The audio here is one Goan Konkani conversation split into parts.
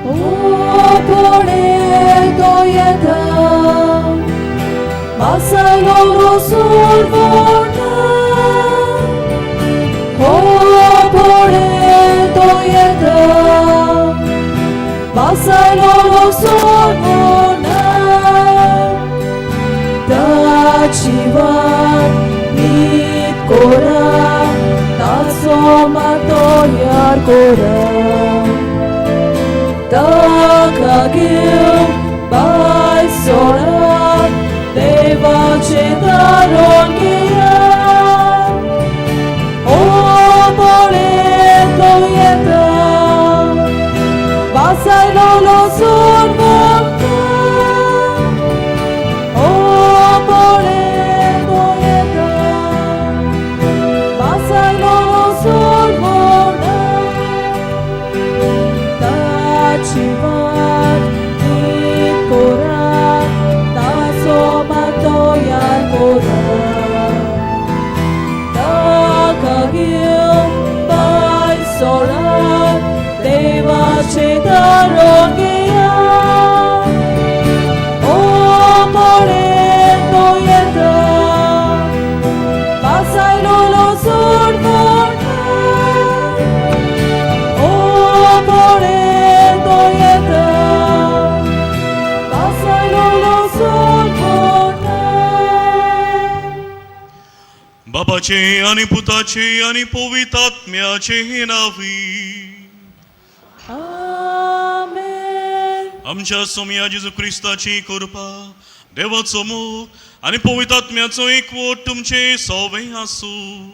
ओ पळे तो येता वासायलो सूर मोडना हो पळे तो येता वासायलो सूर मोडना ताची वाट नीत कोरा ताचो मातो यार कोरा ताका घेवन बाय सोडा देवाचें दारण घेया ओ पळे तो येता वासायलो सूर मोडना ओ पळे तो येता वासायलो सूर मोडना ताची वाट नीत कोरा ताचो मातो यार कोरा ताका घेवन बाय सोडा देवाचें दारण घेया ओ पळे तो येता वासायलो सूर मोडना ओ पळे तो येता वासायलो सूर मोडना. बापाचे आनी पुताचे आनी पवित्र आत्म्याचे नांवी. आमेन. आमच्या सोमया जेजू क्रिस्ताची कृपा, देवाचो मोग आनी पवित्र आत्म्याचो एकवट तुमचे सोवे आसूं.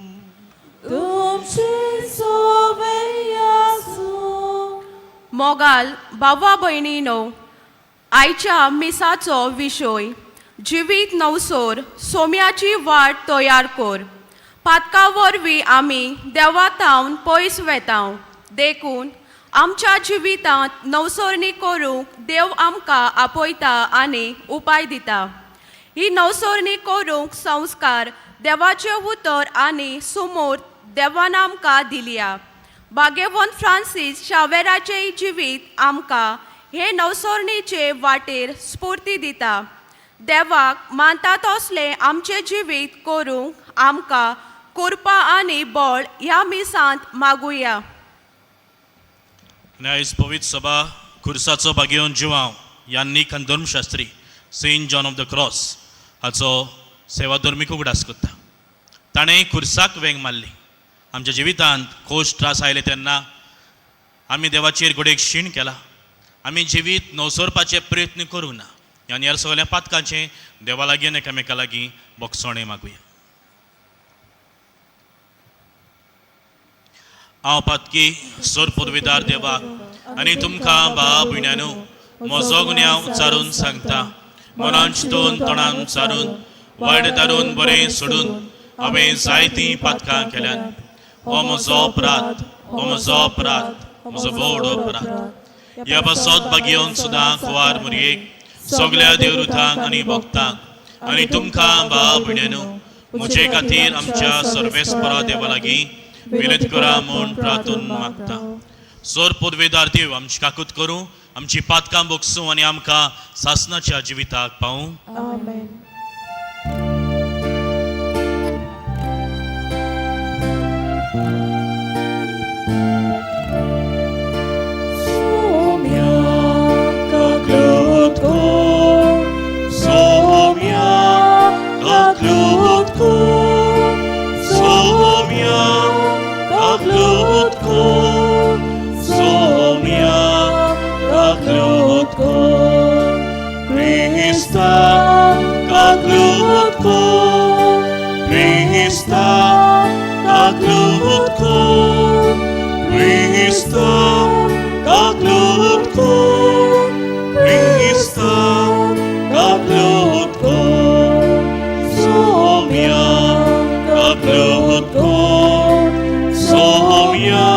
तुमचे सोवे आसूं. मोगाल बाबा भयणीनो, आयच्या मिसाचो विशय जिवीत नवसोर सोम्याची वाट तयार कर. पातका वरवीं आमी देवा थावन पयस वेताव, देखून आमच्या जिवितांत नवसरणी करूंक देव आमकां आपयता आनी उपाय दिता. ही नवसरणी करूंक संस्कार देवाचें उतर आनी सुमूर्त देवान आमकां दिल्या. भाग्यवंत फ्रांसीस शावेराचें जिवीत आमकां हे नवसरणीचे वाटेर स्फूर्ती दिता. देवाक मानता तसलें आमचें जिवीत करूंक आमकां कृपा आनी बळ ह्या मिसांत मागुया. आनी आयज पवित्र सभा खुर्साचो भागेवन जिवांव यान्नीक आनी धर्मशास्त्री Saint John of the Cross हाचो सेवा धर्मीक उगडास करता. ताणें खुर्साक वेंग मारली. आमच्या जिवितांत खोश त्रास आयले तेन्ना आमी देवाचेर घडयेक शीण केला, आमी जिवीत नवसरपाचे प्रयत्न करूं ना. आनी ह्या सगळ्या पातकांचें देवा लागीं आनी एकामेका लागीं बोगसणें मागुया. हांव पातकी सोर पुर्विदार देवाक आनी तुमकां भाव भयण्यानू म्हजो गुन्यांव उच्चारून सांगता. मनान चिंतून, तोंडान उच्चारून, वायट धारून, बरें सोडून हांवें जायतीं पातकां केल्यात. हो म्हजो अपराध, हो म्हजो अपराध, म्हजो व्हड अपराध. ह्या पासत भागयोवन सुद्दां कुवार मुरयेक, सगल्या देवरुतांक आनी भक्तांक आनी तुमकां भाव भयण्यानू म्हजे खातीर आमच्या सर्वेस्परा देवा लागीं विनंती करा म्हूण प्रार्थून मागता. सोर पुर्वेदार देव आमची काकूत करूं, आमची पातकां बोगसूं आनी आमकां सासनाच्या जिविताक पावूं. आमेन. सोम्या काकलूट कर, सोम्या काकलूट कर, सोम्या काकलूट कर, सोम्या काकलूट कर, क्रिस्ता काकलूट कर, क्रिस्ता काकलूट कर, क्रिस्ता काकलूट कर, क्रिस्ता काकलूट कर, सोम्या काकलूट कर, सोम्या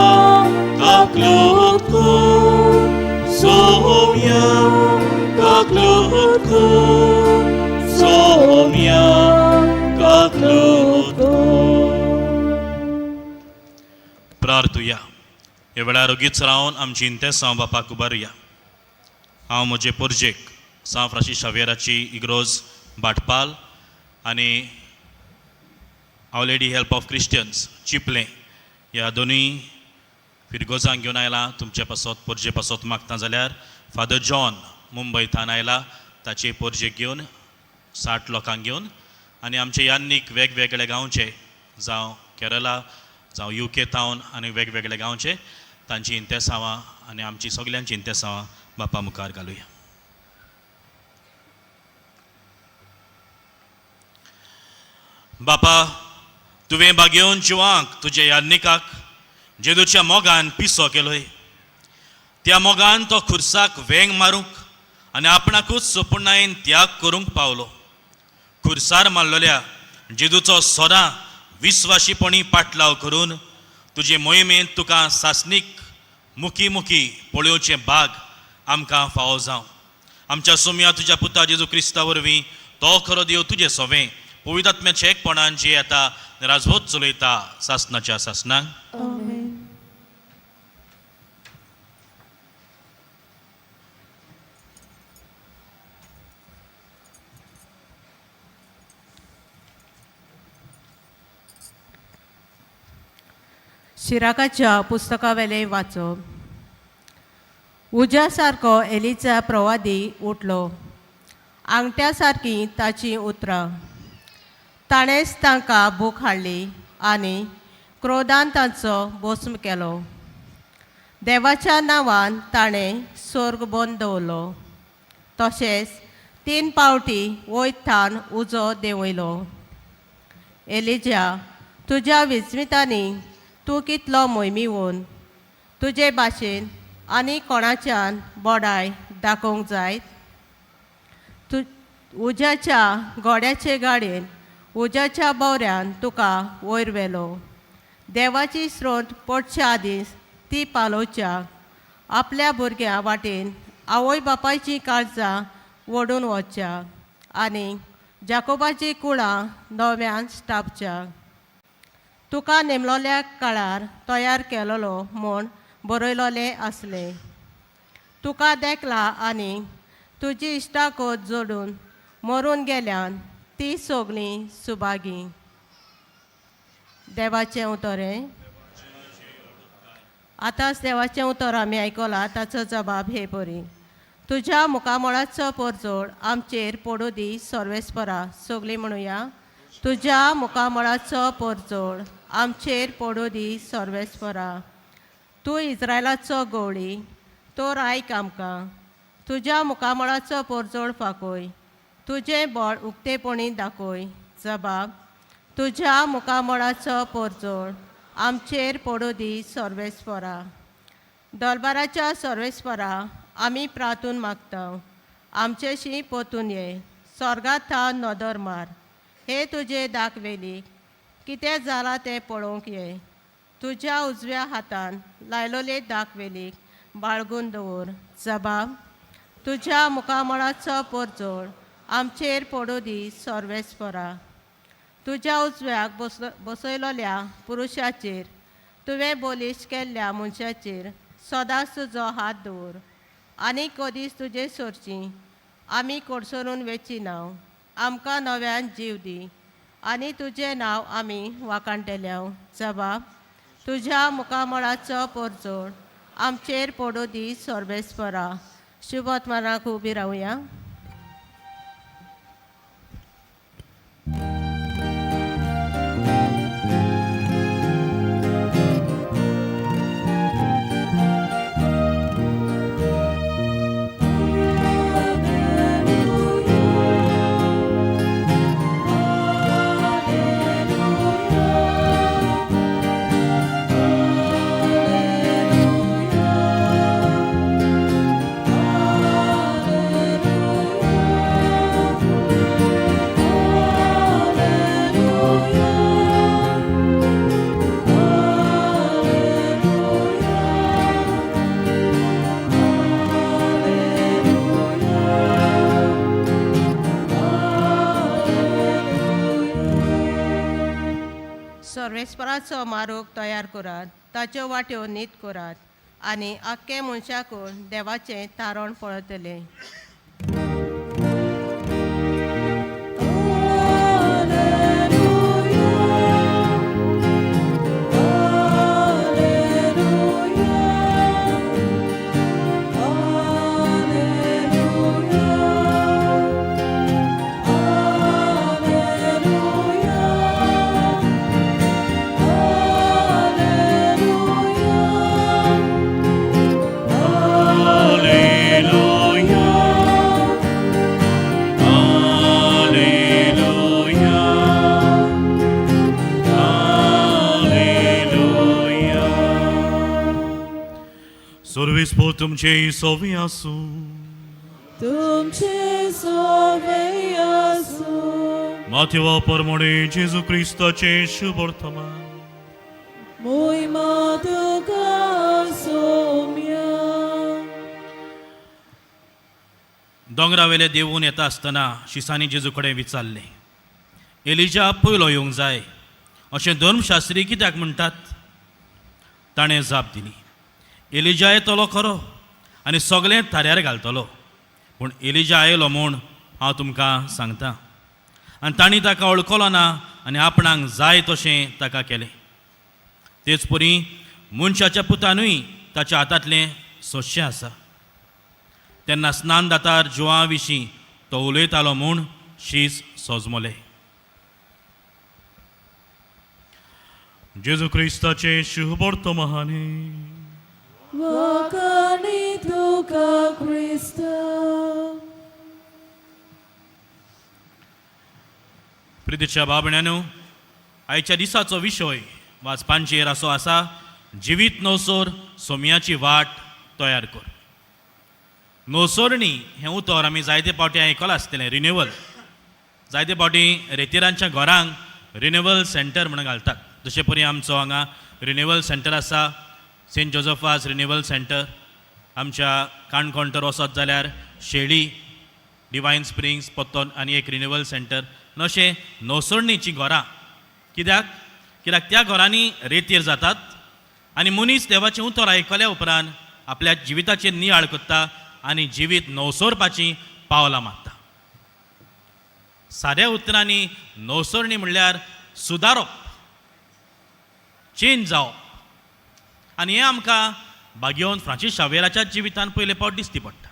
काकलूट कर, सोम्या काकलूट कर, सोम्या काकलूट कर. प्रार्थुया. ह्या वेळार ओगीच रावन आमची इंतेसांव बापाक उबारुया. हांव म्हजे पोरजेक सांव फ्रांसीस शाव्येराची इग्रोज भाटपाल आनी Our Lady Help of Christians Chiplem ह्या दोनूय फिरगोजांक घेवन आयला. तुमचे पासत पोरजे पासत मागता जाल्यार फादर जॉन मुंबय थावन आयला, ताचे पोरजेक घेवन 60 लोकांक घेवन आनी आमचे यान्नीक वेगवेगळे गांवचे, जावं केरला जावं युके थावन आनी वेगवेगळे गांवचे, तांची इंतेसांवां आनी आमची सगल्यांची इंतेसांवां बापा मुखार घालुया. बापा, तुवें बागेवन जिवांक तुज्या याज्ञिकाक जेदूच्या मोगान पिसो केलोय. त्या मोगान तो खुर्साक वेंग मारूंक आनी आपणाकूच सोपुर्णायेन त्याग करूंक पावलो. खुर्सार मारलेल्या जेदूचो सदां विस्वाशीपणी पाटलाव करून तुजे मोहिमेंत तुका सासणीक मुखी मुखी पळोवचें भाग आमकां फावो जावं. आमच्या सोम्या तुज्या पुता जेजू क्रिस्ता वरवीं, तो खरो देव तुजें सोवें पवित्र आत्म्याचें एकपणान जे येता राजवत चलयता सासनाच्या सासनाक. आमेन. शिराकाच्या पुस्तकावेलें वाचप. उज्या सारको एलिचा प्रवादी उठलो, आंगठ्या सारकीं ताचीं उतरां. ताणेंच तांकां भूक हाडली आनी क्रोधान तांचो भस्म केलो. देवाच्या नांवान ताणें स्वर्ग बंद दवरलो, तशेंच 3 पावटी वयर थावन उजो देंवयलो. एलिजा, तुज्या विस्मितांनी तूं कितलो मोहिमीवन, तुजे भाशेन आनी कोणाच्यान बडाय दाखोवंक जायत? तूं उज्याच्या घोड्याचे गाडयेन, उज्याच्या बोऱ्यान तुका वयर व्हेलो. देवाची स्रोत पडच्या आदींच ती पालोवच्या आपल्या भुरग्यां वाटेन आवय बापायचीं काळजां ओडून वचच्या आनी जाकोबाचीं कुळां नव्यान स्टापच्या. तुका नेमलोल्या काळार तयार केलोलो म्हूण बरयलोलें आसलें. तुका देखला आनी तुजी इश्टागत जोडून मरून गेल्यान ती सगळीं सुभागी. देवाचें उतर हें. आतांच देवाचें उतर आमी आयकलां, ताचो जबाब हे परी. तुज्या मुखामळाचो परजोड आमचेर पडूं दी सर्वेस्परा. सगळीं म्हणुया, तुज्या मुखामळाचो परजोड आमचेर पडूं दी सर्वेस्परा. तूं इस्रायलाचो गवळी तर आयक आमकां, तुज्या मुखामळाचो परजोड फांकय, तुजें बळ उक्तेपणी दाखय. जबाब, तुज्या मुखामळाचो परजोड आमचेर पडूं दी सर्वेस्परा. दरबाराच्या सर्वेस्परा, आमी प्रार्थून मागता, आमचेशी पोतून ये. स्वर्गांत थावन नदर मार, हे तुजे दाखवेली कितें जालां तें पळोवंक ये. तुज्या उजव्या हातान लायलोले दाखवेलीक बाळगून दवर. जबाब, तुज्या मुखामळाचो परजोड आमचेर पडूं दी सर्वेस्परा. तुज्या उजव्याक बसयलोल्या पुरुशाचेर, तुवें बोलीश केल्ल्या मनशाचेर सदांच तुजो हात दवर आनी कदीच तुजे सोरची आमी कोडसरून वेची नांव. आमकां नव्यान जीव दी आनी तुजें नांव आमी वाखाणटल्याव. जबाब, तुज्या मुखामळाचो परजोड आमचेर पडूं दी सर्वेस्परा. शुभत्मनाक उबी रावया. सर्वेस्पराचो मार्ग तयार करात, ताच्यो वाट्यो नीत करात. आनी आख्खे मनशाकूळ देवाचें तारण पळयतलें. Alleluia. Alleluia. Alleluia. सर्वेस्पोर तुमचे सोवी आसूं. तुमचे सोवे आसूं. माथेवा परमणे जेजू क्रिस्ताचे शुभ वर्तमान. मोहिमा तुका सोम्या. दोंगरावेले देवून येता आसतना शिसांनी जेजू कडेन विचारलें, एलिजा पयलो येवंक जाय अशें धर्मशास्त्री कित्याक म्हणटात? ताणें जाप दिली, एलिजा येतलो खरो आनी सगळें थाऱ्यार घालतलो, पूण एलिजा आयलो म्हूण हांव तुमकां सांगता आनी तांणी ताका वळखलो ना आनी आपणाक जाय तशें ताका केलें. तेच परी मनशाच्या पुतानूय ताच्या हातांतलें सोंशें आसा. तेन्ना स्नानदातार जुवा विशीं तो उलयतालो म्हूण शीस सोजमले. जेजू क्रिस्ताचे शुभर्त महाने. वाकाणी तुका क्रिस्ता. प्रितीच्या बाबण्यानो, आयच्या दिसाचो विशय वाचपांचेर असो आसा, जिवीत नवसोर सोम्याची वाट तयार कर. नवसोरणी हें उतर आमी जायते फावटी आयकलां आसतलें, रिन्युवल. जायते फावटी रेतिरांच्या घरांक रिन्युवल सेंटर म्हणून घालतात. जशें परी आमचो हांगा रिन्युवल सेंटर आसा, सेंट जोजफास रिन्युवल सेंटर. आमच्या काणकोण तर वचत जाल्यार शेळी डिवायन स्प्रिंग्स पत्तो आनी एक रिन्युवल सेंटर. अशें नवसरणीचीं घरां कित्याक? कित्याक त्या घरांनी रेतीर जातात आनी मनीस देवाचें उतर आयकल्या उपरांत आपल्या जिविताचेर नियाळ करता आनी जिवीत नवसरपाचीं पावलां मारता. साद्या उतरांनी नवसरणी म्हणल्यार सुदारप, चेंज जावप. आनी हें आमकां बागेवन फ्रांसीस शावेराच्या जिवितान पयले फावट दिसती पडटा.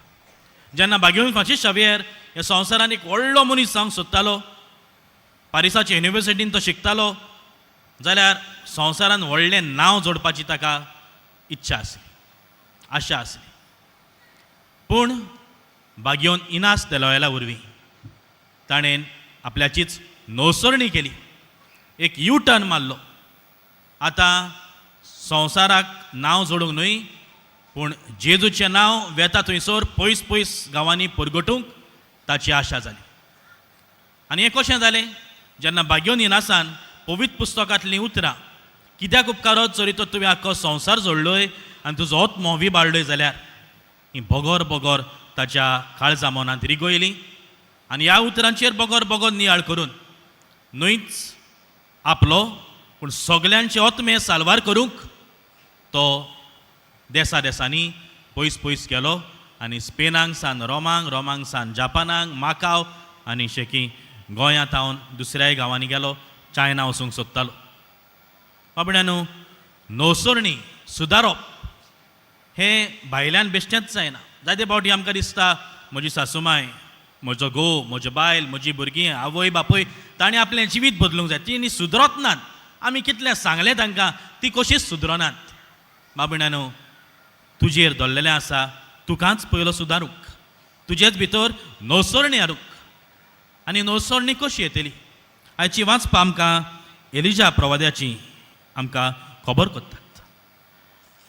जेन्ना बागेवन फ्रांसीस शावेर ह्या संवसारान एक व्हडलो मनीस जावंक सोदतालो, पारिसाचे युनिवर्सिटीन तो शिकतालो, जाल्यार संवसारान व्हडलें नांव जोडपाची ताका इच्छा आसली, आशा आसली. पूण बागेवन इनास देलोयला वरवीं ताणें आपल्याचीच नवसरणी केली, एक यू टर्न मारलो. आतां संवसाराक नांव जोडूंक न्हय, पूण जेजूचें नांव वेता थंयसर पयस पयस गांवांनी परगटूंक ताची आशा जाली. आनी हें कशें जालें? जेन्ना बागयोन इनासान पवित्र पुस्तकांतलीं उतरां, कित्याक उपकारत जरी तर तुवें आख्खो संवसार जोडलोय आनी तुजो आत्मो विबाडलोय जाल्यार, हीं बगर बगर ताच्या काळजा मनांत रिगयलीं आनी ह्या उतरांचेर बगर बगर नियाळ करून न्हयच आपलो पूण सगल्यांचे आत्मे साल्वार करूंक तो देसा देसांनी पयस पयस गेलो आनी स्पेनाक सान रोमांक, रोमांक सान जापानाक, माकाव आनी शेकी गोंयांत हांव दुसऱ्याय गांवांनी गेलो, चायना वचूंक सोदतालो. बाबड्यानू, नवसरणी सुदारप हें भायल्यान बेश्टेंच जायना. जायते फावटी आमकां दिसता म्हजी सासूमाय, म्हजो घोव, म्हज्यो बायल, म्हजी भुरगीं, आवय बापूय ताणें आपलें जिवीत बदलूंक जाय, तीं सुदरत नात. आमी कितलें सांगलें तांकां, ती कशीच सुदरनात. बाबड्यानू, तुजेर धरलेलें आसा तुकाच पयलो सुदारूंक, तुजेच भितर नवसरणी हाडूंक. आनी नवसरणी कशी येतली? आयची वाचपा आमकां एलिजा प्रवाद्याची आमकां खबर करतात.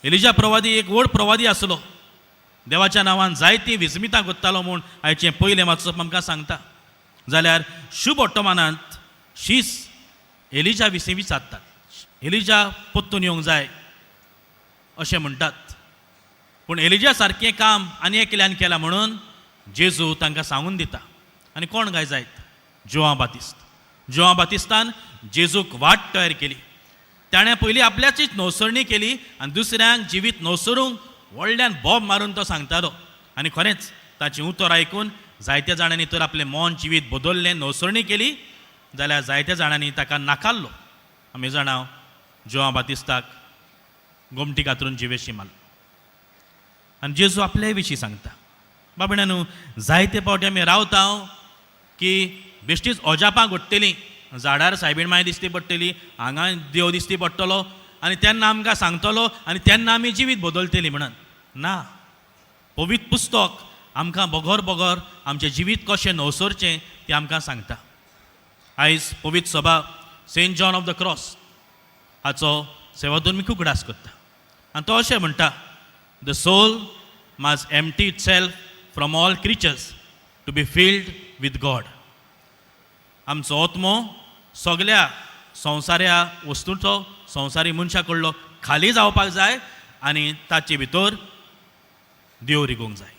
एलिजा प्रवादी एक व्हड प्रवादी आसलो, देवाच्या नांवान जायतीं विस्मितां करतालो म्हूण आयचें पयलें वाचप आमकां सांगता. जाल्यार शुभ वर्तमानांत शीस एलिजा विशीं विचारतात, एलिजा परतून येवंक जाय अशें म्हणटात. पूण एलिजा सारकें काम आनी एकल्यान केलां म्हणून जेजू तांकां सांगून दिता. आनी कोण काय जायत? जुआं बातिस्त. जुआं बातिस्तान जेजूक वाट तयार केली. ताणें पयलीं आपल्याचीच नवसरणी केली आनी दुसऱ्यांक जिवीत नवसरूंक व्हडल्यान बोब मारून तो सांगतालो. आनी खरेंच ताचें उतर आयकून जायत्या जाणांनी तर आपलें मन जिवीत बदललें, नवसरणी केली, जाल्यार जायत्या जाणांनी ताका नाकारलो. आमी जाणा जुआंव बातिस्ताक गोमटी कातरून जिवेशी मारलो. आनी जेजू आपले विशीं सांगता. बाबड्यानू, जायते फावटी आमी रावता की बेश्टीच अजापां घडटलीं, झाडार सायबीण माय दिसती पडटली, हांगा देव दिसती पडटलो आनी तेन्ना आमकां सांगतलो आनी तेन्ना आमी जिवीत बदलतली म्हणून. ना, पवित्र पुस्तक आमकां बगर बगर आमचें जिवीत कशें नवसरचें तें आमकां सांगता. आयज पवित्र सभा Saint John of the Cross हाचो सेवादून मी उगडास करता आनी तो अशें म्हणटा, the soul must empty itself from all creatures to be filled with God. आमचो आत्मो सगल्या संवसाऱ्या वस्तूंचो, संवसारी मनशा कडलो खाली जावपाक जाय आनी ताचे भितर देव रिगोवंक जाय.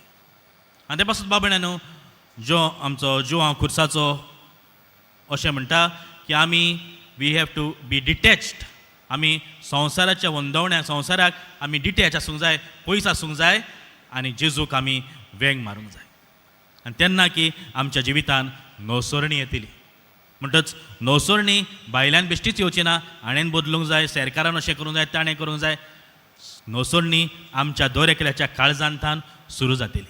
आनी ते पासून बाबण्या न्हू, जो आमचो जुआंव खुर्साचो अशें म्हणटा की आमी we have to be detached. आमी संवसाराच्या वंदवण्या, संवसाराक आमी डिटॅच आसूंक जाय, पयस आसूंक जाय आनी जेजूक आमी वेंग मारूंक जाय. आनी तेन्ना की आमच्या जिवितान नवसरणी येतली. म्हणटच नवसरणी भायल्यान बेश्टीच येवची ना, हाणेन बदलूंक जाय, सरकारान अशें करूंक जाय, ताणें करूंक जाय. नवसरणी आमच्या दर एकल्याच्या काळजांतान सुरू जातली.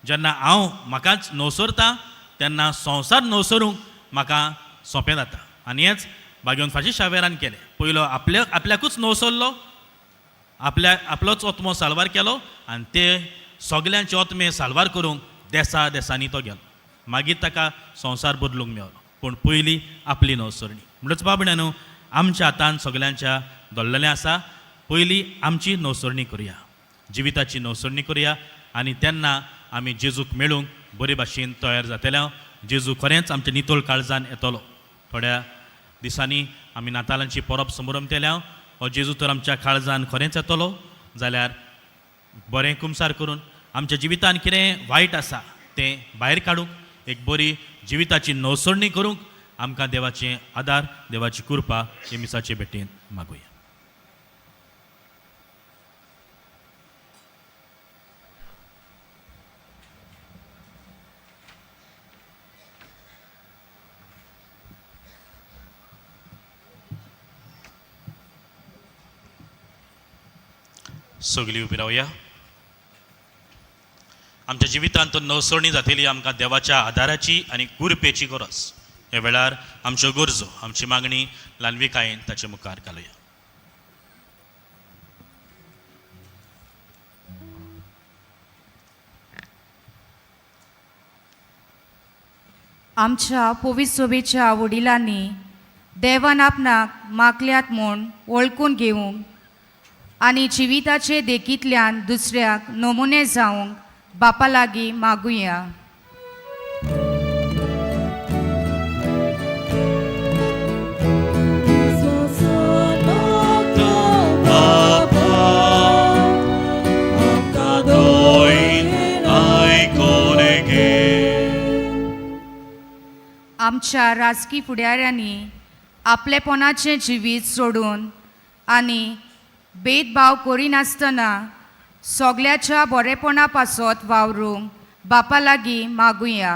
जेन्ना हांव म्हाकाच नवसरता तेन्ना संवसार नवसरूंक म्हाका सोंपें जाता. आनी हेंच भाग्यवंत फ्रांसीस शावेरान केलें. पयलो आपल्या आपल्याकूच नवसरलो, आपल्या आपलोच ओत्मो साल्वार केलो आनी ते सगल्यांचे ओत्मे साल्वार करूंक देसा देसांनी तो गेलो. मागीर ताका संवसार बदलूंक मेवलो, पूण पयली आपली नवसरणी. म्हणटच बाबड्या न्हू, आमच्या हातान सगल्यांच्या दवरलेलें आसा. पयली आमची नवसरणी करुया, जिविताची नवसरणी करुया आनी तेन्ना आमी जेजूक मेळूंक बरे भाशेन तयार जातले. जेजू खरेंच आमच्या नितळ काळजान येतलो. थोड्या दिसांनी आमी नातालांची परब समरमतले. हो जेजू तर आमच्या काळजान खरेंच येतलो जाल्यार बरें कुमसार करून आमच्या जिवितान कितें वायट आसा तें भायर काडूंक, एक बरी जिविताची नवसरणी करूंक आमकां देवाचें आदार, देवाची कृपा हे मिसाचे भेटेन मागुया. सगळीं उबी रावया. आमच्या जिवितांत नवसरणी जातली आमकां देवाच्या आदाराची आनी कृपेची गरज. ह्या वेळार आमच्यो गरजो, आमची मागणी ल्हानविकायेन ताचे मुखार घालुया. आमच्या पवित्र सोबेच्या वडिलांनी देवान आपणाक मागल्यात म्हूण वळखून घेवंक आनी जिविताचे देखींतल्यान दुसऱ्याक नमुने जावंक बापा लागीं मागुया. बापा, आमकां दोन आयकून घे. आमच्या राजकी फुडाऱ्यांनी आपलेपणाचें जिवीत सोडून आनी भेदभाव करिनासतना सगल्याच्या बरेपणा पासत वावरूंक बापा लागीं मागुया.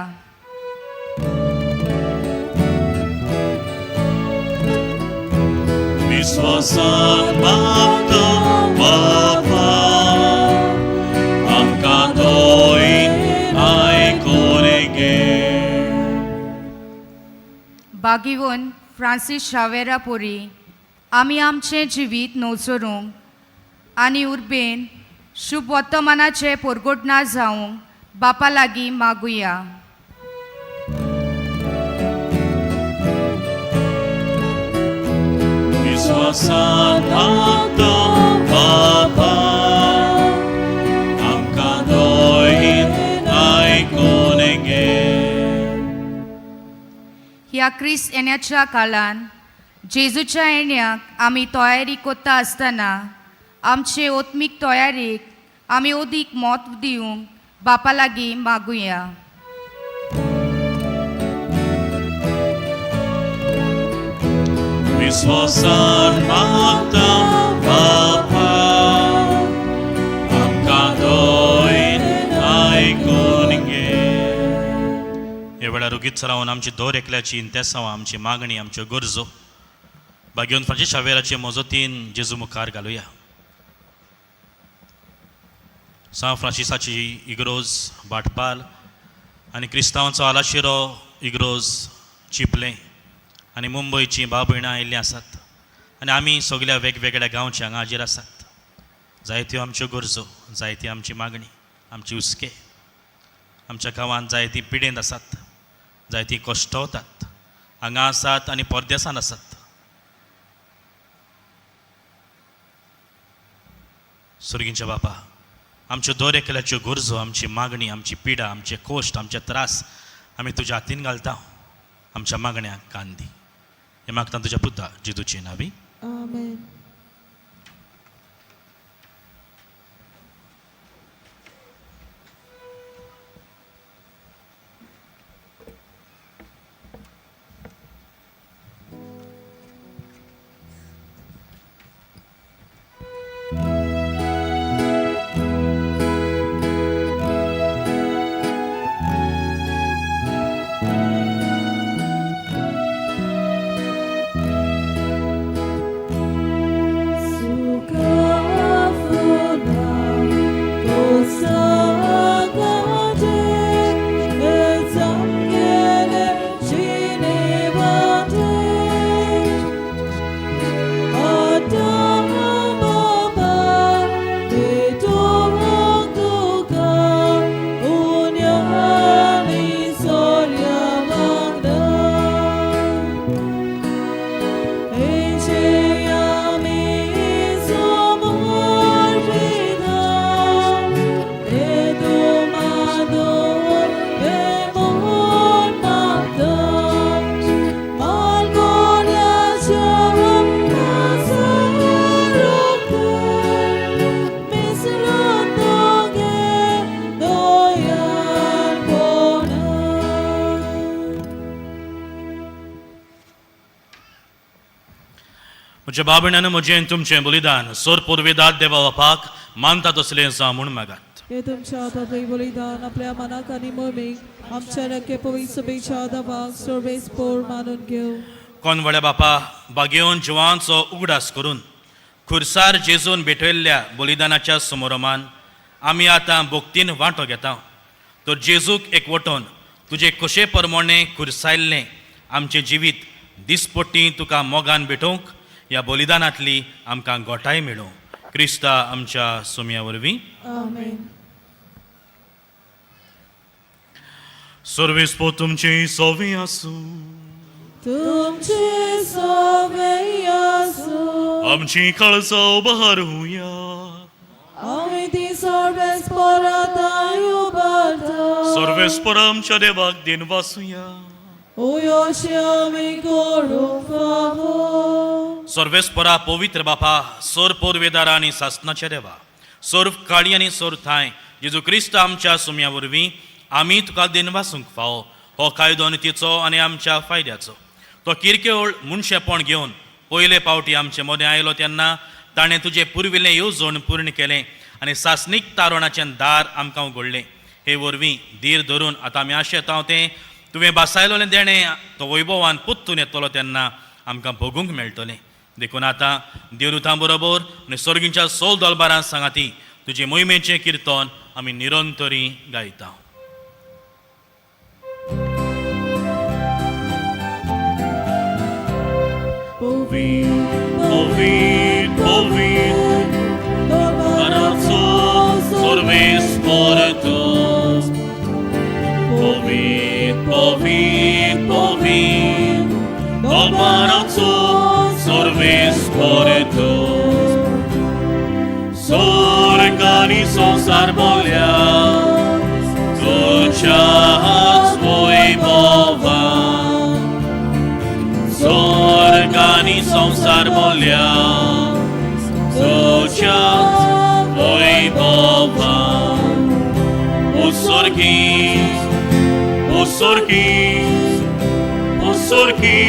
विश्वासान मागता बापा, आमकां दोन आयकून घे. बागिवन फ्रांसीस शावेरा पोरी आमी आमचें जिवीत नवसरूंक आनी उर्बेन शुभ वर्तमानाचें परगटना जावंक बापा लागीं मागुया. विश्वासान मागता बापा, आमकां दोन आयकून घे. ह्या क्रिस्त येण्याच्या काळान जेजूच्या येण्याक आमी तयारी करता आसतना आमचे ओत्मीक तयारेक आमी अदीक म्हत्व दिवंक बापा लागीं मागुया. विश्वासान मागता बापा, आमकां वेळार उगीच रावन आमची दर एकल्याची इंतेसांव, आमची मागणी, आमच्यो गरजो बागेवन फ्रांसीस शावेराचे मजतीन जेजू मुखार घालुया. सांव फ्रांसिसाची इग्रोज भाटपाल आनी क्रिस्तांवांचो आलाशिरो इग्रोज चिपलें आनी मुंबयचीं भाव भयणां आयिल्लीं आसात आनी आमी सगल्या वेगवेगळ्या गांवचे हांगा हाजीर आसात. जायत्यो आमच्यो गरजो, जायती आमची मागणी, आमची हुस्के. आमच्या गांवांत जायतीं पिडेंत आसात, जायतीं कश्टवतात, हांगा आसात आनी परदेसान आसात. सुर्गींच्या बापा, आमच्यो दर एकल्याच्यो गरजो, आमची मागणी, आमची पिडा, आमचे कोश्ट, आमचे त्रास आमी तुज्या हातीन घालता. आमच्या मागण्यांक कान दी. हें मागता तुज्या पुता जेजूचे नांवी. आमेन. म्हज्या बाबण्यान म्हजें तुमचें बलिदान सोर पुर्वेदात देवा बापाक मानता तसलें जावं म्हूण मागात. हे तुमच्या हातांतलें बलिदान आपल्या मनाक आनी मोमीक आमच्या नक्के पवित्र सभेच्या दबाक सर्वेस पोर मानून घेवं. कोनवड्या बापा, बागेवन जिवांचो उगडास करून खुरसार जेजून भेटयल्ल्या बलिदानाच्या समोरमान आमी आतां भक्तीन वांटो घेता. तर जेजूक एकवटून तुजे कशे प्रमाणे खुरसायल्लें आमचें जिवीत दिसपट्टी तुका मोगान भेटोवंक ह्या बलिदानांतली आमकां गोठाय मेळूं. क्रिस्ता आमच्या सोम्या वरवीं. आमेन. सर्वेस पो तुमची सोवी आसूं. तुमचे सवे आसूं. आमची काळजां उबार हुया. आमी ती सर्वेस परताय उबारता. सर्वेस्पर आमच्या देवाक दिन वासुया. ओयोशे आमी करूंक फावो. सर्वेस्परा पवित्र बापा, सोर पोरवेदारा आनी सासनाच्या देवा, सोर काळी आनी सोर थांय जेजू क्रिस्त आमच्या सुम्या वरवीं आमी तुका दिन वासूंक फावो. हो कायदो आनी तिचो आनी आमच्या फायद्याचो. तो किरकेळ मनशेपण घेवन पयले पावटी आमचे मदें आयलो तेन्ना ताणें तुजें पुर्विल्लें येवजण पूर्ण केलें आनी सासणीक तारवणाचें दार आमकां उगडलें. हे वरवीं धीर धरून आतां आमी आशेता तें तुवें बासायलोलें देणें तो वैभवान पुत्तून येतलो तेन्ना आमकां भोगूंक मेळटलें. देखून आतां देवदूतां बरोबर आनी सर्गींच्या सोल दलबारां सांगाती तुजे मोहिमेचें किर्तन आमी निरंतरी गायता. Povid, povid, Arazzo सर्वेस्पर तूं. Povid, povid, povid, दलबाराचो सर्वेस्पर तूं. स्वर्ग आनी संवसार बोल्या तुज्याच वैभवान. स्वर्ग आनी संवसार बोल्या तुज्याच वैभवान. ओ स्वर्गी, ओ स्वर्गी, ओ स्वर्गी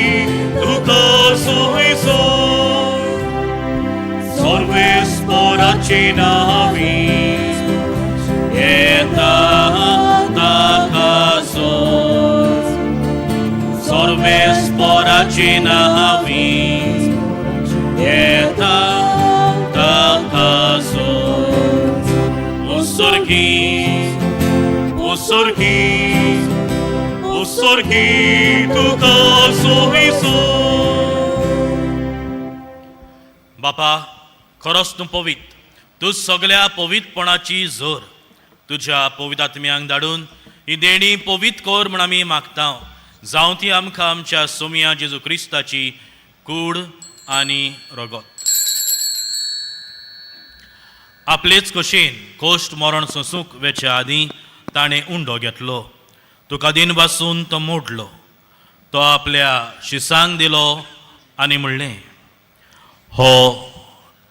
तुका सोय सोय सर्वेस्पराचे नावी येता ताका सोय. तुज्याची नावी येता ताका उसर्गी उसर्गी उसर्गी तुका सोहिसो. बापा खरोच तूं पवित्र, तूं सगळ्या पवित्रपणाची जोर. तुज्या पवित्र आत्म्यांक धाडून ही देणी पवित्र कर म्हण आमी मागता, जावं ती आमकां आमच्या सोमया जेजू क्रिस्ताची कूड आनी रगत. आपलेच कशेन कोश्ट मरण सोंसूंक वेच्या आदीं ताणें उंडो घेतलो, तुका दिन वासून तो मोडलो, तो आपल्या शिसांक दिलो आनी म्हणलें, हो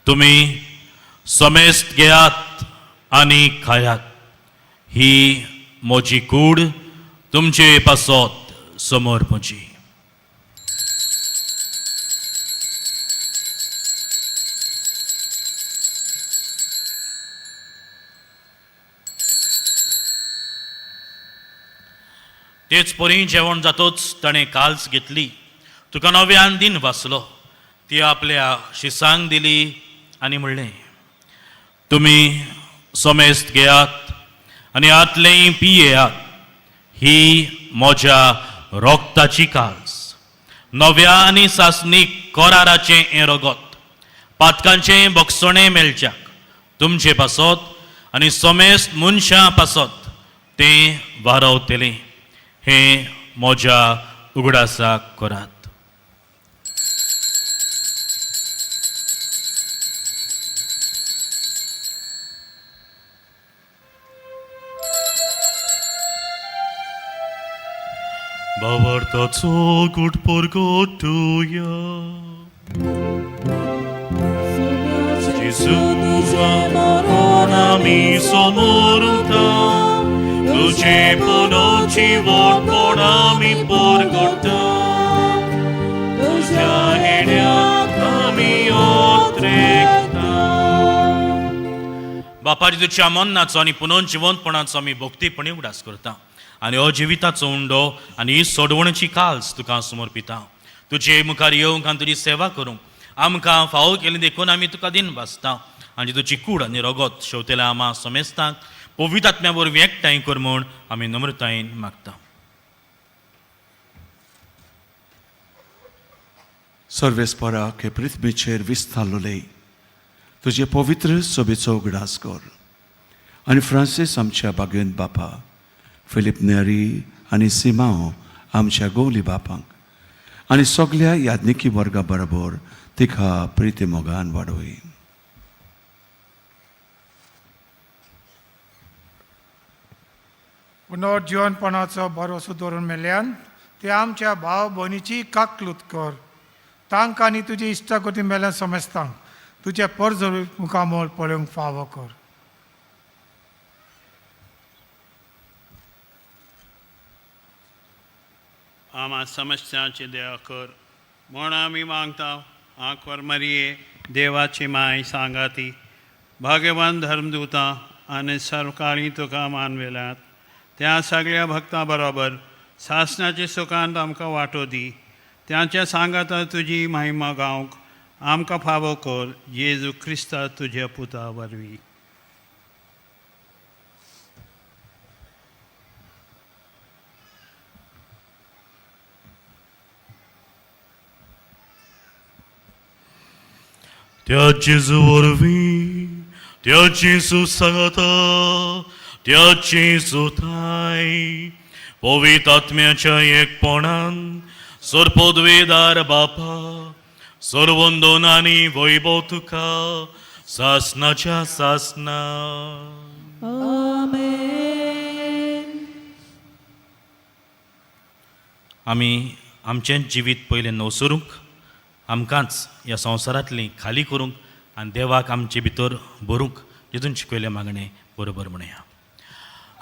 तुमी समेस्त घेयात आनी खायात, ही म्हजी कूड तुमचे पासत समोर म्हजी. तेच परी जेवण जातोच ताणें काल्स घेतली, तुका नव्यान दिन वाचलो, ती आपल्या शिसांक दिली आनी म्हणलें, तुमी समेस्त घेयात आनी आतलें पियेयात, ही म्हज्या रोगताची काल्स, नव्या आनी सासणीक कराराचें हें रगत, पातकांचें बक्षणें मेळच्याक तुमचे पासत आनी समेस्त मनशां पासत तें वारवतलें, हें म्हज्या उगडासाक करात. भावार्थाचो गुट परगटुया. जेजू तुजें मरण आमी समोर उरता, तुजें पुनोची वटपण आमी परगट्टा, तुज्या हेड्याक आमी ओत्रेकता. बापा तुज्या मन्नाचो आनी पुनोन जिवंतपणाचो आमी भक्तीपणी उगडास करता आनी हो जिविताचो उंडो आनी ही सोडवणेची काल्स तुका समर्पिता. तुजे मुखार येवंक आनी तुजी सेवा करूंक आमकां फावो केली देखून आमी तुका दिन भासता आनी तुजी कूड आनी रगत शेवतेल्या आमा समेस्तांक पवित्र आत्म्या वरवीं एकठांय कर म्हूण आमी नम्रतायेन मागता. सर्वेस्पराक हे पृथ्वीचेर विस्तारलोले तुजे पवित्र सोबेचो उगडास कर आनी फ्रांसीस आमच्या बागेंत बापा, फिलीप नेरी आनी सिमांव आमच्या गोवली बापांक आनी सगल्या याज्ञिकी वर्गा बरोबर तिका प्रिती मोगान वाडोय. पुनर्जिवनपणाचो भरोसो दवरून मेल्यान ते आमच्या भाव भयणीची काकलूत कर, तांकां आनी तुजी इश्टागती मेल्यान समजतांक तुजें परजोर मुखामोल पळोवंक फावो कर. आमा समस्यांचे देवा कर म्हूण आमी मागता. आंकवार मरिये देवाची माय सांगाती भाग्यवान धर्मदुतां आनी सर्वकाळी तुका मानवेल्यात त्या सगळ्या भक्तां बरोबर सासणाचे सुखांत आमकां वांटो दी. तांच्या सांगाता तुजी महिमा गावंक आमकां फावो कर, जेजू क्रिस्ता तुज्या पुता वरवीं. त्या जेजू वरवीं, त्या जेजू सांगाता, त्या जेजू थाय पवित्र आत्म्याच्या एकपणान सर्पोद्वेदार बापा, सर्वंदोन आनी वैभव तुका सासनाच्या सासना. आमेन. आमी आमचें जिवीत पयलें नवसरूंक, आमकांच ह्या संवसारांतली खाली करूंक आनी देवाक आमचे भितर भरूंक जेजून शिकयलें मागणें बरोबर म्हणया.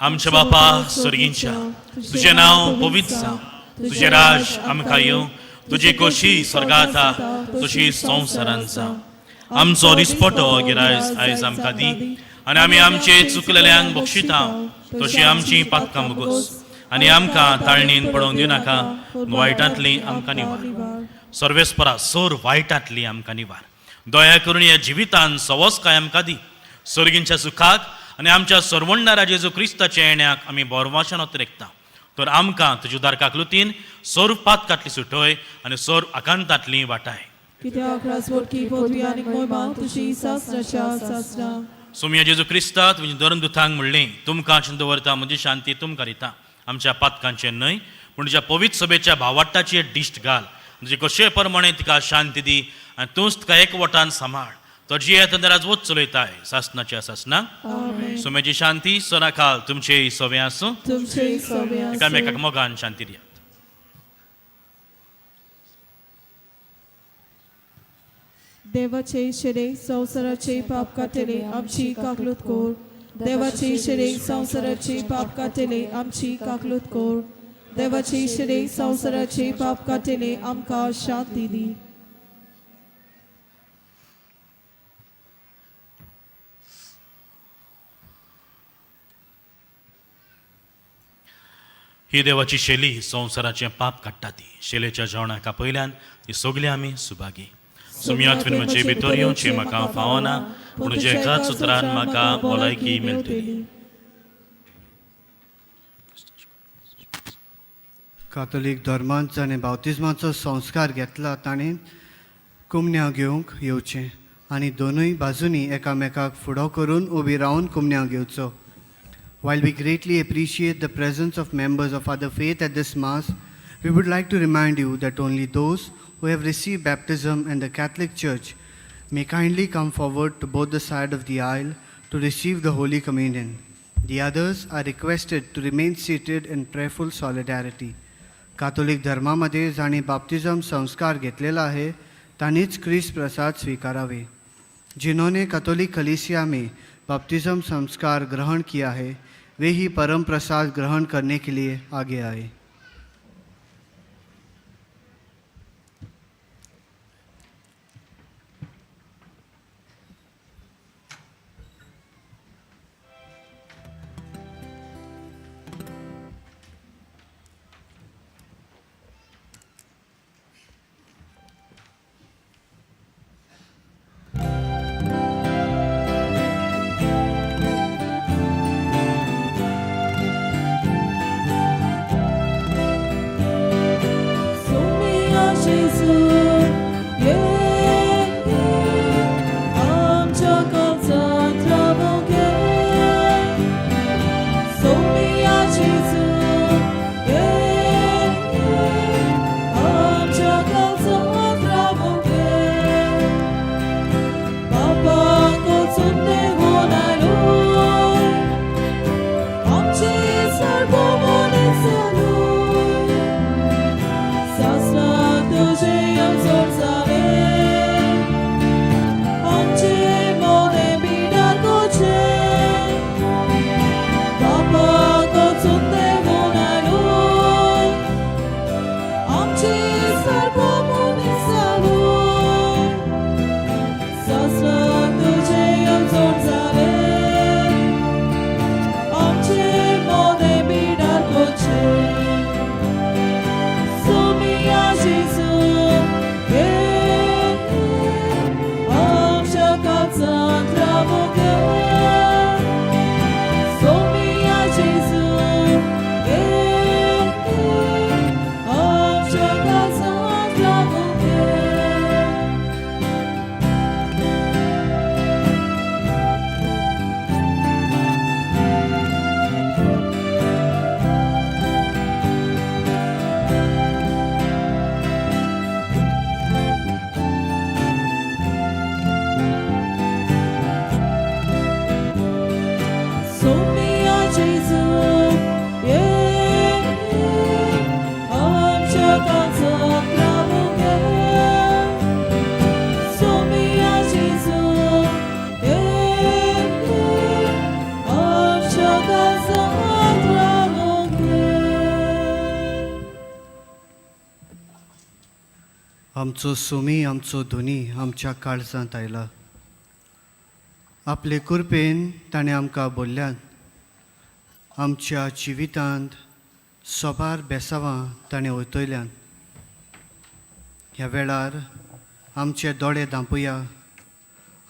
आमच्या बापा सर्गींच्या, तुजें नांव पवित्र जावं, तुजें राज आमकां येवं, तुजी खोशी स्वर्गांत तशी संवसारांत जावं. आमचो दिसपटो गिरायज आयज आमकां दी आनी आमी आमचे चुकलेल्यांक बक्षिता तशी आमची पातकां मुगोस आनी आमकां ताळणीन पडोवन दिवनाका, वायटांतली आमकां निवार. सर्वेस्परा सोर वायटांतली आमकां निवार. दया करून ह्या जिवितान सवस्काय आमकां दी. सर्गींच्या सुखाक आनी आमच्या सर्वण्णारा जेजू क्रिस्ताच्या येण्याक आमी बोरवाशान अतिरेकता. तर आमकां तुज्या उदार काकलुतीन सोर पातकांतली सुटय आनी सोर आकांतांतली वाटाय. कित्याक राजवटकी पदवी आनी मोयमा तुजी सासणाच्या सासणा. सोमया जेजू क्रिस्ता तुमच्या धर्मदुतांक म्हणलें, तुमकां अशें दवरता, म्हजी शांती तुमकां दिता. आमच्या पातकांचें न्हय पूण तुज्या पवित्र सभेच्या भावाट्टाचेर दिश्ट घाल. तुजे कशे प्रमाणे तिका शांती दी आनी तूंच तिका एकवटान सांबाळ. तो जियेत आनी राजवट चलयताय सासणाच्या सासणाक. आमेन. सोम्याची शांती सदांकाळ तुमचे सवे आसूं. तुमचे सवे आसूं. एकामेकाक मोगान शांती दियात. देवाचे शिरे संवसाराचे पाप काटेले आमची काकलूत कोर. देवाचे शिरे संवसाराचे पाप काटेले आमची काकलूत कोर. देवाचे शिरे संवसाराचे पाप काटेले आमकां शांती दी. ही देवाची शैली संवसाराचें पाप काडटा ती शैलेच्या जेवणाक आपयल्यान ती सगळी आमी सुभागी. सुमयात म्हजे भितर येवचें म्हाका फावना, पूण तुज्या एकाच उतरान म्हाका भलायकी मेळटली. कातोलीक धर्मांत जाणें बाप्तिज्माचो संस्कार घेतला ताणें कुमन्यांव घेवंक येवचें आनी दोनूय बाजूंनी एकामेकाक फुडो करून उबी रावन कुमन्यांव घेवचो. While we greatly appreciate the presence of members of other faith at this Mass, we would like to remind you that only those who have received baptism in the Catholic Church may kindly come forward to both the side of the aisle to receive the Holy Communion. The others are requested to remain seated in prayerful solidarity. Catholic धर्मामध्ये जांणी बाप्तिझम संस्कार घेतलेला आहे तांणीच क्रिस्त प्रसाद स्वीकारावे. जिन्होंने कैथोलिक कलीसिया में बपतिस्म संस्कार ग्रहण किया है वे ही परम प्रसाद ग्रहण करने के लिए आगे आए. सोमया जेजू ये आमच्या काळजांत रावूंक ये. सोमया जेजू ये आमच्या काळजांत रावूंक ये. बापाक वचून देवून आयलो आमची सर्वमोने चालू. सासणाक तुजें येवजण जालें आमचे मोने बिडार कोचें. बापाक वचून देवून आयलो आमची सर्वमोने चालू. सासणाक तुजें येवजण जालें आमचे मोने बिडार कोचें. सोमया जेजू ये आमच्या काळजांत रावूंक ये. सोमया जेजू ये आमच्या काळजांत रावूंक ये. सोमया जेजू ये आमच्या काळजांत रावूंक ये. सोमया जेजू ये आमच्या काळजांत रावूंक ये. आमचो सुमी आमचो धुनी आमच्या काळजांत आयला. आपले कृपेन ताणें आमकां बोल्ल्यात. आमच्या जिवितांत सोबार बेसावां ताणें वयतल्यान. ह्या वेळार आमचे दोळे धांपुया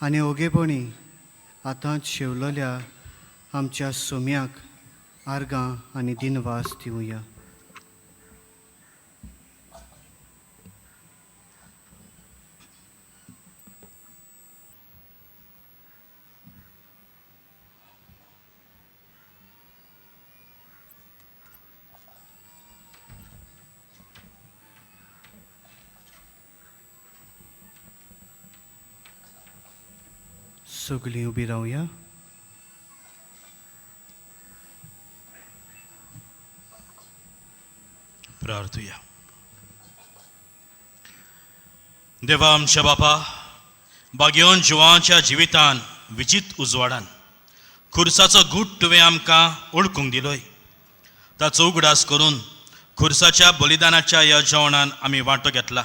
आनी ओगेपणी आतांच शेवलेल्या आमच्या सोम्याक आर्गां आनी दिनवास दिवया. सगळीं उबी रावया. प्रार्थुया. देवा आमच्या बापा, बागेवन जिवाच्या जिवितान विचित उजवाडान खुर्साचो गूट तुवें आमकां ओळखूंक दिलोय. ताचो उगडास करून खुर्साच्या बलिदानाच्या ह्या जेवणान आमी वांटो घेतला.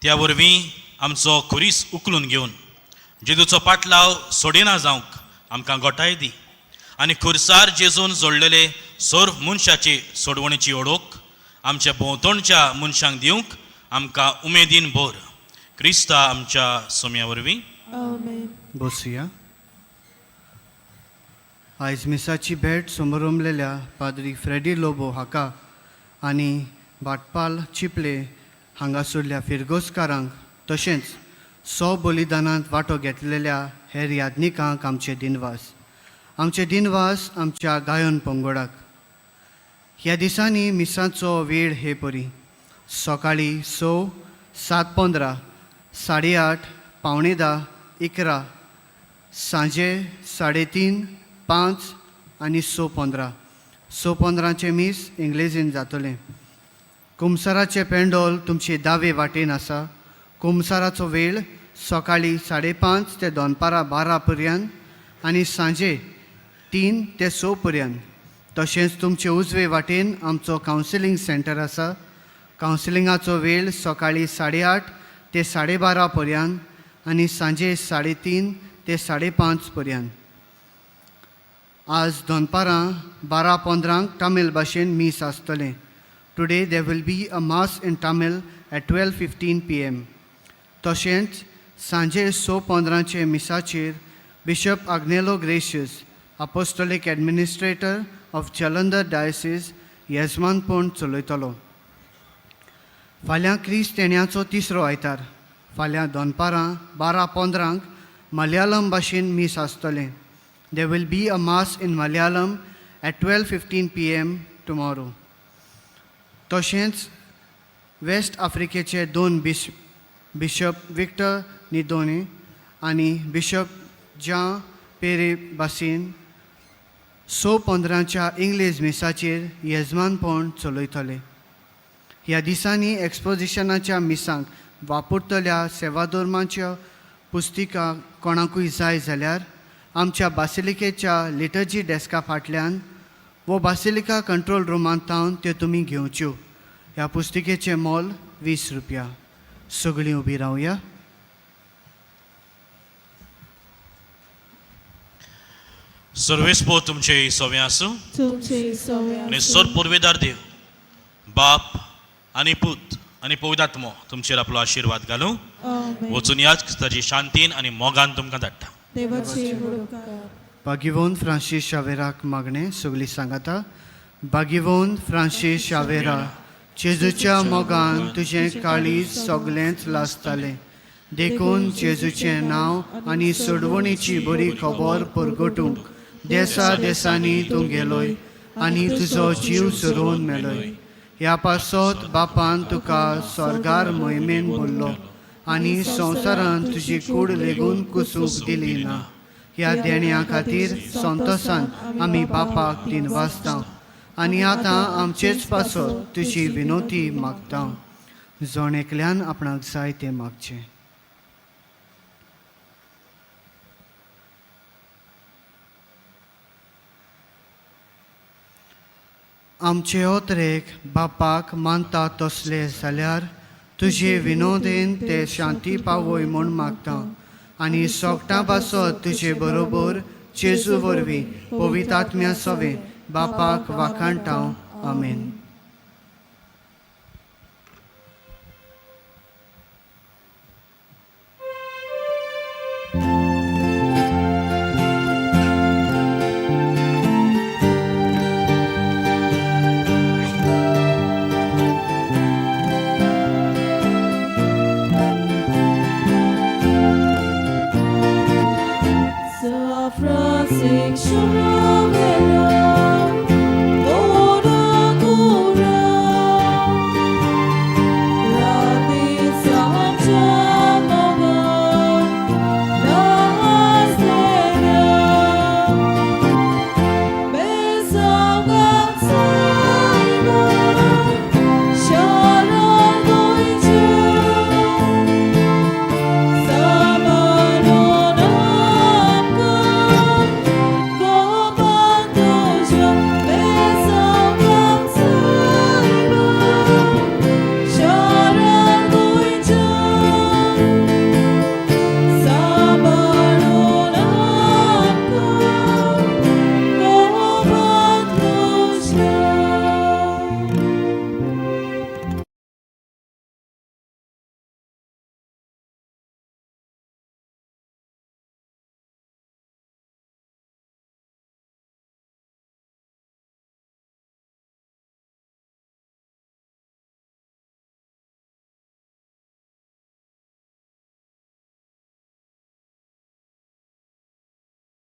त्या वरवीं आमचो खुरीस उखलून घेवन जेजूचो पाटलाव सोडिना जावंक आमकां गोठाय दी आनी खुर्सार जेजून जोडलेले सर्व मनशाची सोडवणेची ओळख आमच्या भोंवतणच्या मनशांक दिवंक आमकां उमेदीन भर. क्रिस्ता आमच्या सोम्या वरवीं. आमेन. बसुया. आयज मिसाची भेट समरमलेल्या पाद्री फ्रेडी लोबो हाका आनी भाटपाल चिपले हांगासरल्या फिरगोजकारांक तशेंच सो बलिदानांत वांटो घेतलेल्या हेर याज्ञिकांक आमचे दिनवास. आमचे दिनवास आमच्या गायन पंगडाक. ह्या दिसांनी मिसाचो वेळ हे परी: सकाळीं 6, 7:15, 8:30, 9:45, 11, सांजे 3:30, 5 आनी 6:15. 6:15चें मीस इंग्लेजीन जातलें. कुमसाराचें पेंडोल तुमचे दावे वाटेन आसा. कुमसाराचो वेळ सकाळीं 5:30 ते दनपारां 12 पर्यंत आनी सांजे 3 ते 6 पर्यंत. तशेंच तुमचे उजवे वाटेन आमचो कावन्सिलींग सेंटर आसा. कावन्सिलिंगाचो वेळ सकाळीं 8:30 ते 12:30 पर्यंत आनी सांजे 3:30 ते 5:30 पर्यंत. आज दनपारां 12:15 तामील भाशेन मीस आसतलें. Today there will be a mass in Tamil at 12:15 PM. तशेंच सांजे 6:15चे मिसाचेर bishop Agnelo Gracias, apostolic administrator of Jalandhar diocese, येजमानपण चलयतलो. फाल्यां क्रिस्त येण्याचो तिसरो आयतार. फाल्यां दनपारां 12:15 मलयालम भाशेन मीस आसतलें. There will be a mass in Malayalam at 12:15 PM tomorrow. तशेंच वेस्ट आफ्रिकेचे दोन बिशप विक्टर निदोने आनी बिशप जां पेरे बासीन 6:15च्या इंग्लीश मिसाचेर येजमानपण चलयतले. ह्या दिसांनी एक्सपोजिशनाच्या मिसांक वापरतल्या सेवाधर्माच्यो पुस्तिका कोणाकूय जाय जाल्यार आमच्या बासिलिकेच्या लिटर्जी डेस्का फाटल्यान वो बासिलिका कंट्रोल रुमांत थावन त्यो तुमी घेवच्यो. ह्या पुस्तिकेचें मोल 20 रुपया. सगळीं उबी रावया. सर्वेस्पोर तुमचे सवे आसूं. तुमचे सवे आनी आसूं. सर पुर्वेदार देव बाप आनी पूत आनी पवित्र तुमचेर आपलो आशिर्वाद घालूं. आमेन. वचून याच ताची शांतीन आनी मोगान तुमकां धाडटा. देवाचे उपकार. बागिवोन फ्रांसीस शावेराक मागणें. सगळीं सांगाता. बागिवोन फ्रांसीस शावेरा, जेजूच्या मोगान तुजें काळीज सगळेंच लासतालें, देखून जेजूचें नांव आनी सोडवणीची बरी खबर परगटूंक देसा देसांनी तूं गेलोय आनी तुजो जीव सोरोवन मेलोय. ह्या पासत बापान तुका स्वर्गार मोहिमेन बोल्लो आनी संवसारान तुजी कूड लेगून कुसूंक दिली ना. ह्या देण्या खातीर संतोसान आमी बापाक दिनवासता आनी आतां आमचेच पासत तुजी विनोती मागता. जण एकल्यान आपणाक जाय तें मागचें. आमचे ओतरेक बापाक मानता तसले जाल्यार तुजे विनोदेन ते शांती पावय म्हूण मागता आनी सोगटां पासत तुजे बरोबर जेजू वरवीं पवित्र आत्म्या सवें बापाक वाखाणटांव. आमेन.